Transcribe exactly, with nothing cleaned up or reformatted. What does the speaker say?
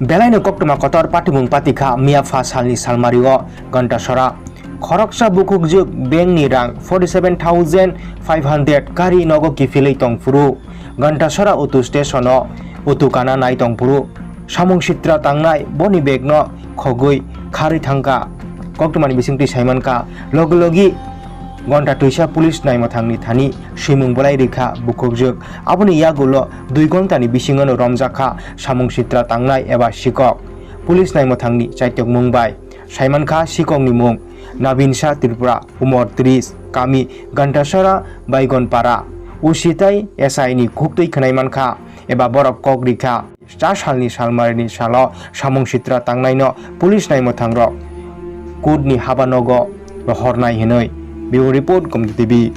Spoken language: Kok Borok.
Belaino koktwma kotor patimung patikha miyapha salni salmario Gantasora. Khoroksa bukhukjwk bengni rang forty seven thousand five hundred kari nogo kiphilwi tongphuru. Gantasora utu stationo utu kana nai tongphuru. Samung sitra tangnai boni begno khogwi kharwi thangkha. Koktwmani bisingtwi saimankha logi logi gonta twisa police naimwthangni thani swimung bolai rikha bukhukjwk. Aboni yagulo dui gontani bisingono romjakha samung sitra tangnai eba sikok. Police naimwthangni chaitokmung bai saimankha sikokni mung Nabin Shah Tripura, umor tris, kami Gantasara, Baigonpara. Usitai S I ni khuktwi khwnai mankha eba borok kok rikha. Cha salni salmarini salo samung sitra tangnaino police naimwthangrok court ni habanogo rohornai hinwi. Bureau Report, Gomti T V.